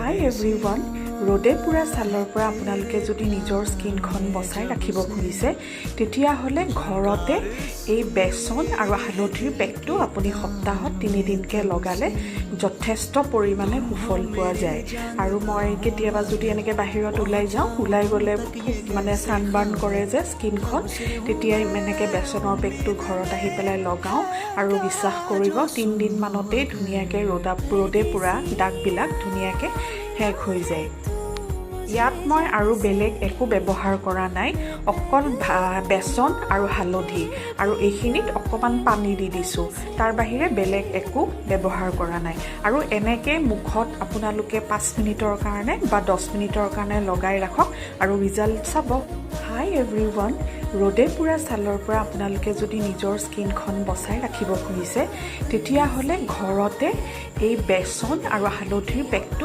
হাই everyone. ৰ'দে পোৰা ছালৰ পৰা আপোনালোকে যদি নিজৰ স্কিনখন বচাই ৰাখিব খুজিছে, তেতিয়াহ'লে ঘৰতে এই বেচন আৰু হালধিৰ পেকটো আপুনি সপ্তাহত 3 দিনকৈ লগালে যথেষ্ট পৰিমাণে সুফল পোৱা যায়। আৰু মই কেতিয়াবা যদি এনেকৈ বাহিৰত ওলাই যাওঁ, ওলাই গ'লে খুব মানে ছানবাৰ্ণ কৰে যে স্কিনখন, তেতিয়াই এনেকৈ বেচনৰ পেকটো ঘৰত আহি পেলাই লগাওঁ আৰু বিশ্বাস কৰিব, 3 দিনমানতেই ধুনীয়াকৈ ৰ'দে পোৰা দাগবিলাক ধুনীয়াকৈ শেষ হৈ যায়। ইয়াত মই আৰু বেলেগ একো ব্যৱহাৰ কৰা নাই, অকল বেচন আৰু হালধি আৰু এইখিনিত অকণমান পানী দি দিছোঁ। তাৰ বাহিৰে বেলেগ একো ব্যৱহাৰ কৰা নাই। আৰু এনেকৈ মুখত আপোনালোকে 5 মিনিটৰ কাৰণে বা 10 মিনিটৰ কাৰণে লগাই ৰাখক আৰু ৰিজাল্ট চাব। হাই এভৰিৱান। ৰ'দে পোৰা ছালৰ পৰা আপোনালোকে যদি নিজৰ স্কিনখন বচাই ৰাখিব খুজিছে, তেতিয়াহ'লে ঘৰতে এই বেচন আৰু হালধিৰ পেকটো